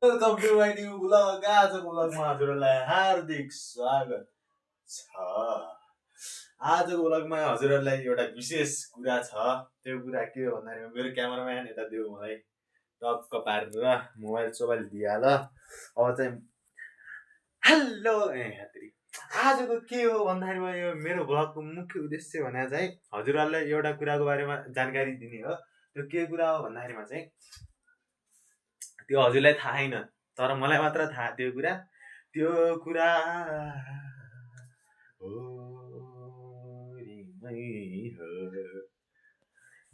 Welcome to my new blog. आजको ब्लगमा हजुरहरूलाई हार्दिक स्वागत छ। आजको ब्लगमा हजुरहरूलाई एउटा विशेष कुरा छ। त्यो कुरा के हो भन्दाखेरि मेरो क्यामेराम्यान यता देऊ मलाई टक्क पारेर मोबाइल सोबाइल दिइहाल। अब चाहिँ हेलो आजको के हो भन्दाखेरिमा यो मेरो ब्लगको मुख्य उद्देश्य भने चाहिँ हजुरहरूलाई एउटा कुराको बारेमा जानकारी दिने हो। त्यो के कुरा हो भन्दाखेरिमा चाहिँ त्यो हजुरलाई थाहा छैन, तर मलाई मात्र थाहा। त्यो कुरा हो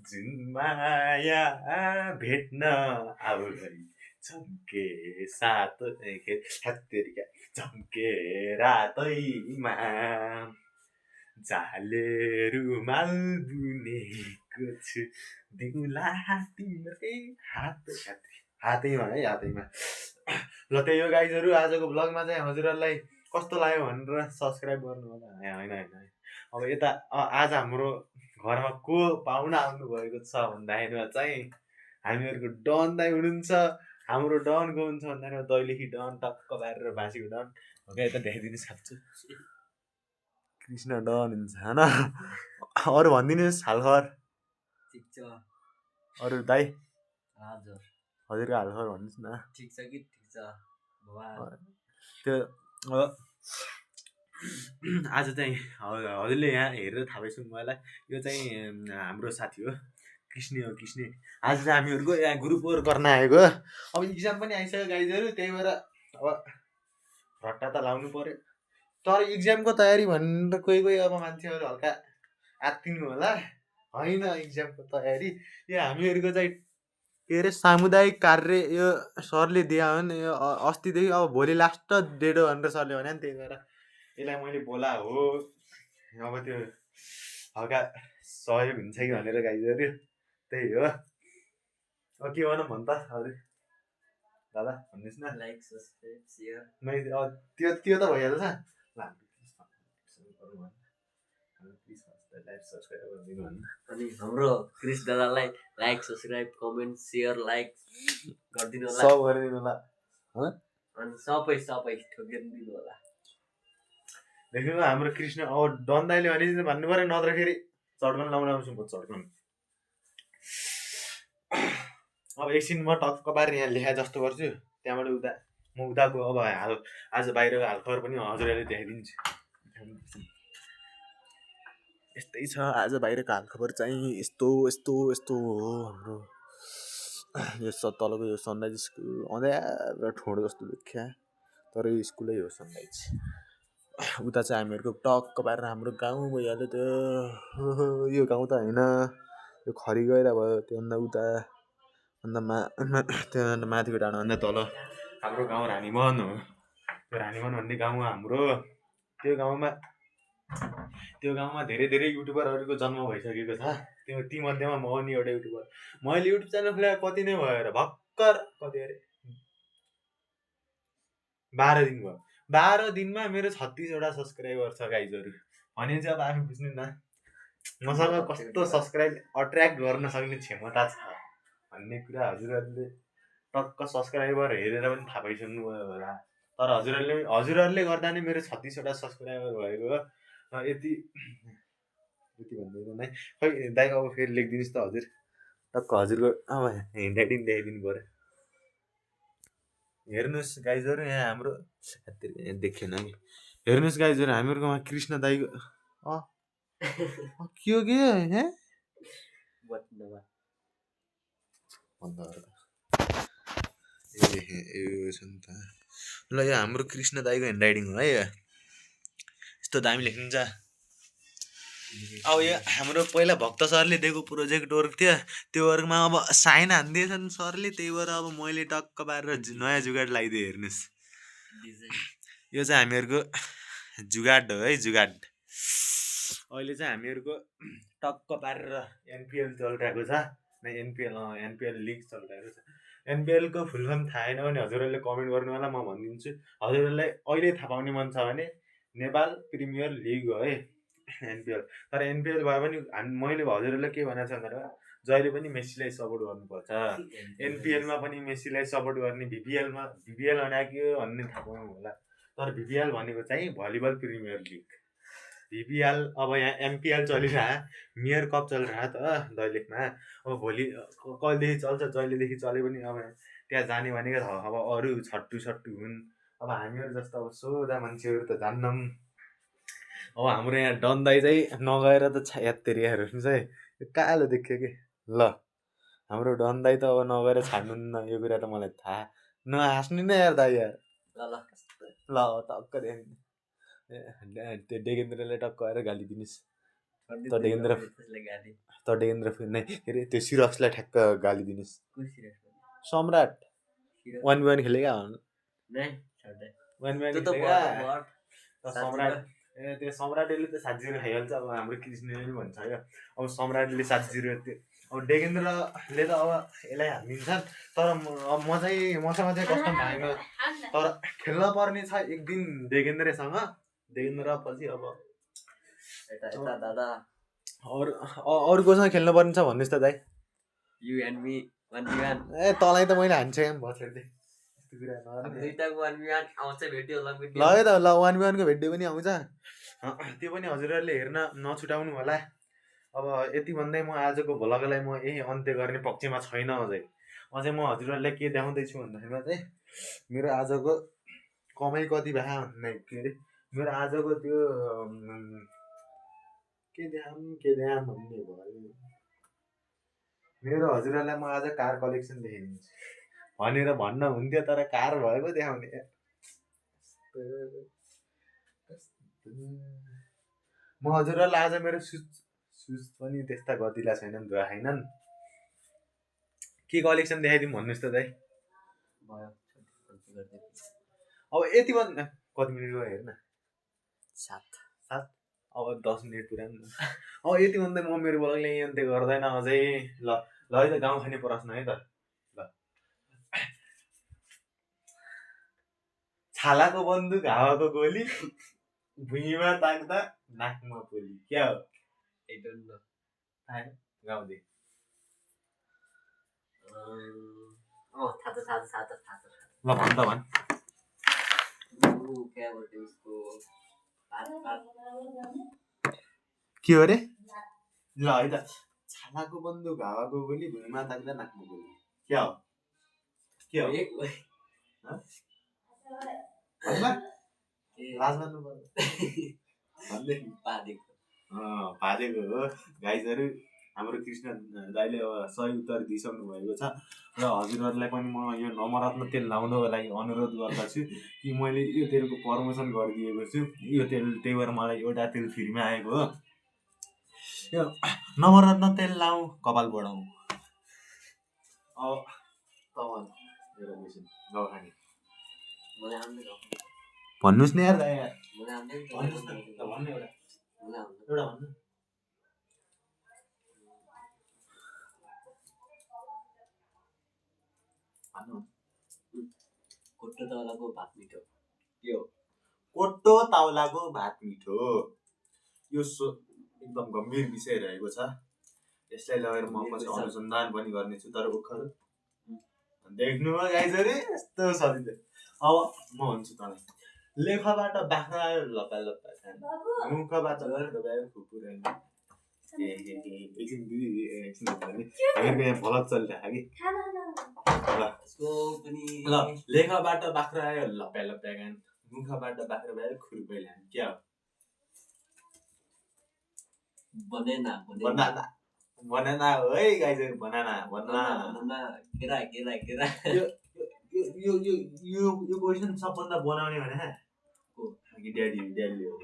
जुन माया भेट्न आउलै झम्के सात झम्के रातैमा जाले रुमाल बुनेको छु दिउँला तिम्रै हातैमा है हातैमा। ल त्यही हो गाइजहरू, आजको ब्लगमा चाहिँ हजुरहरूलाई कस्तो लाग्यो भनेर सब्सक्राइब गर्नु होला। होइन अब यता आज हाम्रो घरमा को पाहुना आउनुभएको छ भन्दाखेरिमा चाहिँ हामीहरूको डन दाइ हुनुहुन्छ। हाम्रो डन को हुन्छ भन्दाखेरि दैलेखी डन टक्क पारेर बाँसीको डन हो क्या। यता देखाइदिनु सक्छु कृष्ण डन हुन्छ होइन। अरू भनिदिनुहोस् हालखबर। ठिक छ। अरू दाइ हजुर हजुरको हालखबर भन्नुहोस् न। ठिक छ कि ठिक छ त्यो आज चाहिँ हजुरले यहाँ हेरेर थाहा पाइसक्नु मलाई यो चाहिँ हाम्रो साथी हो कृष्ण। आज चाहिँ हामीहरूको यहाँ ग्रुप वर्क गर्न आएको। अब इक्जाम पनि आइसक्यो गाइजहरू, त्यही भएर अब रट्टा त लाउनु पर्यो। तर इक्जामको तयारी भनेर कोही अब मान्छेहरू हल्का आत्तिनु होला। होइन इक्जामको तयारी यो हामीहरूको चाहिँ के अरे सामुदायिक कार्य यो सरले दिए हो नि। यो अस्तिदेखि अब भोलि लास्ट डेट हो भनेर सरले भने नि, त्यही भएर यसलाई मैले बोला हो। अब त्यो हल्का सहयोग हुन्छ कि भनेर गाइजहरू, त्यही हो। अब के भनौँ भन् त अरू दादा भन्नुहोस् न। लाइक सब्सक्राइब सेयर त्यो त भइहाल्छ। अनि हाम्रो क्रिस दादालाई like subscribe comment share like गरिदिनु होला, सब गरिदिनु होला अनि सबै ठोकिदिनु होला। देख्नु हाम्रो कृष्ण अब डन दाइले भने भन्नु पर्यो, नत्र फेरि चड्कन लाउन आउँछु म चड्कन। अब एकछिन म टक्क पारेर यहाँ लेखा जस्तो गर्छु, त्यहाँबाट उता म उताको अब आज बाहिरको हालखबर पनि हजुरहरूले देखाइदिन्छु। यस्तै छ आज बाहिरको हालखबर चाहिँ यस्तो हो हाम्रो। यो तलको यो सनराइज स्कुल अँध्यारो ठोड जस्तो देखिया, तर यो स्कुलै हो सनराइज। उता चाहिँ हामीहरूको टक्क पारेर हाम्रो गाउँ भइहाल्यो। त्यो यो गाउँ त होइन, यो खरी गएर भयो। त्योभन्दा उता त्योभन्दा माथिको डाँडाभन्दा तल हाम्रो गाउँ रानीमन हो। त्यो रानीमन भन्ने गाउँ हाम्रो। त्यो गाउँमा धेरै युट्युबरहरूको जन्म भइसकेको छ। त्यो तीमध्येमा म पनि एउटा युट्युबर। मैले युट्युब च्यानल खोलेको कति नै भयो र भर्खर कति अरे 12 दिन भयो। 12 दिनमा मेरो 36वटा सब्सक्राइबर छ गाइजहरू। भने चाहिँ अब आफै बुझ्नु न मसँग कस्तो सब्सक्राइब अट्र्याक्ट गर्न सक्ने क्षमता छ भन्ने कुरा हजुरहरूले टक्क सब्सक्राइबर हेरेर पनि थाहा पाइसक्नुभयो होला। तर हजुरहरूले गर्दा नै मेरो 36वटा सब्सक्राइबर भएको हो। यति भन्दैन है खै दाइ। अब फेरि लेखिदिनुहोस् त हजुर, टक्क हजुरको अब ह्यान्डराइटिङ देखाइदिनु पर्यो। हेर्नुहोस् गाइजहरू यहाँ हाम्रो देखेन कि हेर्नुहोस् गाइजहरू हामीहरूकोमा कृष्ण दाइको के हो के ल यो हाम्रो कृष्ण दाइको ह्यान्डराइटिङ हो है। यस्तो दामी लेख्नुहुन्छ। अब यो हाम्रो पहिला भक्त सरले दिएको प्रोजेक्ट वर्क थियो, त्यो वर्कमा अब साइन हानिदिएछन् सरले, त्यही भएर अब मैले टक्क पारेर नयाँ जुगाड लगाइदिएँ। हेर्नुहोस् यो चाहिँ हामीहरूको जुगाड हो है, जुगाड। अहिले चाहिँ हामीहरूको टक्क पारेर एनपिएल चलिरहेको छ। एनपिएल लिग चलिरहेको छ। एनपिएलको फुल फर्म थाहा छैन भने हजुरहरूले कमेन्ट गर्नु होला, म भनिदिन्छु। हजुरहरूलाई अहिले थाहा पाउने मन छ भने नेपाल प्रिमियर लिग हो है एनपिएल। तर एनपिएल भयो भने मैले हजुरहरूलाई के भनेको छ भनेर जहिले पनि मेसीलाई सपोर्ट गर्नुपर्छ। एनपिएलमा पनि मेसीलाई सपोर्ट गर्ने, भिपिएल भने के हो भन्ने थाहा पाउनु होला। तर भिपिएल भनेको चाहिँ भलिबल प्रिमियर लिग। भिपिएल अब यहाँ एमपिएल चलिरह, मेयर कप चलिरह त दैलेखमा। अब भोलि कहिलेदेखि चल्छ, जहिलेदेखि चले पनि अब त्यहाँ जाने भनेको छ। अब अरू छट्टु हुन्, अब हामीहरू जस्तो अब सोझा मान्छेहरू त जान्नौँ। अब हाम्रो यहाँ डन दाइ चाहिँ नगएर त यात्तरीहरू चाहिँ कालो देख्यो कि ल हाम्रो डन दाइ त अब नगएर छाड्नुहुन्न, यो कुरा त मलाई थाहा। नहाँस्नु न यार दाइ यार। ल टक्क त्यो डेगेन्द्रले टक्क आएर गाली दिनुहोस्। त डेगेन्द्र नै के अरे त्यो सिरक्सलाई ठ्याक्क गाली दिनुहोस्। सम्राट 1v1 खेलेका सम्राट त्यो सम्राटले त 7-0 खाइहाल्छ। अब हाम्रो कृष्णले पनि भन्छ क्या, अब सम्राटले 7-0 त्यो अब डेगेन्द्रले त अब यसलाई हालिदिन्छ। तर मसँग चाहिँ कस्तो भागेको, तर खेल्न पर्ने छ एक दिन डेगेन्द्रसँग। डेगेन्द्र पछि अब अरू कोसँग खेल्नु पर्ने छ भन्नुहोस् त दाइ। You and me 1v1। तँलाई त मैले हान्छ क्या बछेर्दै ल है त। ल 1v1 को भेट्यो पनि आउँछ, त्यो पनि हजुरहरूले हेर्न नछुटाउनु होला। अब यति भन्दै म आजको भ्लगलाई म यही अन्त्य गर्ने पक्षमा छैन। अझै म हजुरहरूलाई के देखाउँदैछु भन्दाखेरिमा चाहिँ मेरो आजको कमाइ कति भए भन्ने के अरे मेरो आजको त्यो के देखाम भन्ने भयो। मेरो हजुरहरूलाई म आज कार कलेक्सन देखाइदिन्छु भनेर भन्न हुन्थ्यो, तर कार भएको देखाउने। म हजुरहरूलाई आज मेरो सुज पनि त्यस्ता गतिला छैनन्, देखाइनन्। के कलेक्सन देखाइदिउँ भन्नुहोस् त दाइ। अब यति भन्दा कति मिनट गयो हेर्न, 7। अब 10 मिनट पुरानो। अब यति भन्दै म मेरो ब्लगले यही अन्त्य गर्दैन अझै। ल है त गाउँ खाने प्रश्न है त। ल छालाको बन्दुक हावाको गोली, भुइँमा ताक्दा नाकमा पोली, क्या हो? गाउँदै ल भन् त भन्। के हो अरे? ल है त, छालाको बन्दुक हावाको गोली, भुइँमा ताक्दा नाकमा पोली, क्या हो? के हो? लाज मान्नु पर्यो भाजेको हो। गाइजहरू हाम्रो कृष्ण दाइले अब सही उत्तर दिइसक्नु भएको छ र हजुरहरूलाई पनि म यो नवरत्न तेल लाउनको लागि अनुरोध गर्दछु कि मैले यो तेलको प्रमोसन गरिदिएको छु। यो तेल त्यही भएर मलाई एउटा तेल फ्रीमा आएको हो। यो नवरत्न तेल लाउँ, कपाल बढाउँ। अब भन्नुहोस् न यार दाइ यार, एउटा भन्नु। कोट्टो ताउलाको भात मिठो। के हो? कोट्टो ताउलाको भात मिठो। यो एकदम गम्भीर विषय रहेको छ। यसलाई लगेर म पछि अनुसन्धान पनि गर्नेछु। तर उखहरू देख्नुभयो गाइजहरू, यस्तो सजिलो। अब म भन्छु तँलाई, लेखबाट बाख्रा आयो लप्पा लप्पा खान, मुखबाट बाख्रा खुकुर आयो। एकछिन यहाँ भलक चलिरहेको कि। ल लेखबाट बाख्रा आयो लप्पा लप्पा खान, मुखबाट बाख्रा आयो खुरपैला, क्या हो? बनाना हो है गाइजहरू, बनाना। केरा। यो क्वेसन सबभन्दा बनाउने भने ड्याडीले हो।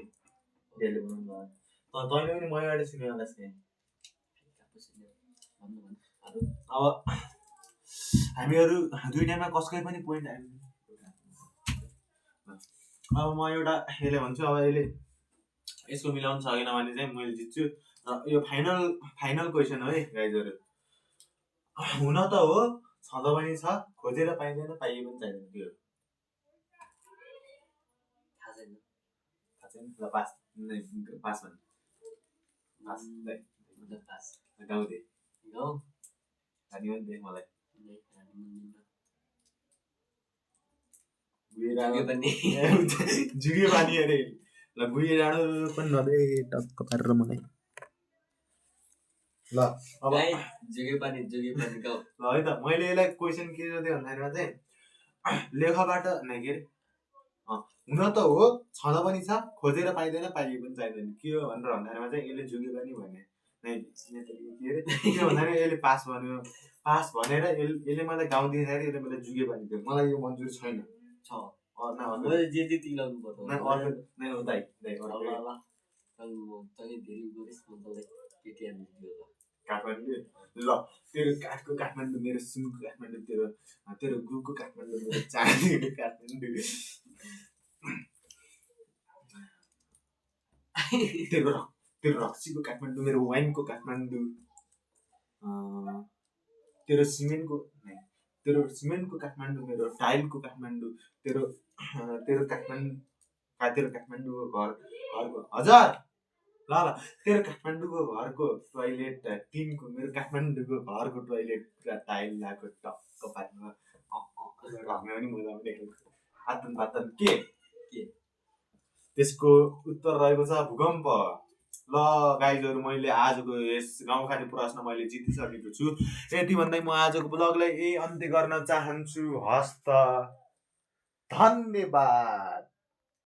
ड्याडीले बनाउनु भयो। तैँले पनि मैबाट सुन्यो होला चाहिँ। अब हामीहरू दुईटामा कसकै पनि पोइन्ट आयो। अब म एउटा यसले भन्छु, अब यसले यसको मिलाउनु सकेन भने चाहिँ मैले जित्छु। यो फाइनल क्वेसन हो है गाइजहरू। हुन त हो, छँदा पनि छ, खोजेर पाइँदैन, पाइए पनि चाहिँदैन। त्यो थाहा छैन। ल पास भन्। गाउँदै खाने हो नि त मलाई नै खानु मन दिन्न। बुढी जुगे डाँडो पनि जुगे पानी अरे ल बुढी डाँडो पनि नदे टक्क पारेर मलाई ल अब गाई जुगे पनि गाउँ। ल है त मैले यसलाई क्वेसन के सोधेँ भन्दाखेरिमा चाहिँ लेखबाट नै के अरे हुन त हो छँदा पनि छ खोजेर पाइँदैन पाइए पनि चाहिँदैन के हो भनेर भन्दाखेरिमा चाहिँ यसले जुगे पनि भने नै के अरे के भन्दाखेरि यसले पास भन्यो पास भनेर यसले मलाई गाउँ दिँदाखेरि यसले मलाई जुगे पनि दियो मलाई यो मन्जुर छैन छ न मैले जे जे तिलाउनु पर्छ नै अर्को नै हो दाइ दाइ ल अर्को ल तैँले धेरै गरिस् म तँलाई केटिएम दियो ल काठमाडौँ ल तेरो काठको काठमाडौँ मेरो सुनको काठमाडौँ तेरो गुको काठमाडौँ मेरो चाँदीको काठमाडौँ तेरो रक्सीको काठमाडौँ मेरो वाइनको काठमाडौँ तेरो सिमेन्टको काठमाडौँ मेरो टाइलको काठमाडौँ तेरो काठमाडौँको घरको हजार ल तेरो काठमाडौँको घरको टोइलेट टिनको मेरो काठमाडौँको घरको टोइलेट पुरा टाइल लगाएको टक्क पारेर ढङ्ग पनि मजा पनि आतन पातन के त्यसको उत्तर रहेको छ भूकम्प ल गाइजहरू मैले आजको यस गाउँखाने प्रश्न मैले जितिसकेको छु यति भन्दै म आजको ब्लगलाई यही अन्त्य गर्न चाहन्छु हस्त धन्यवाद।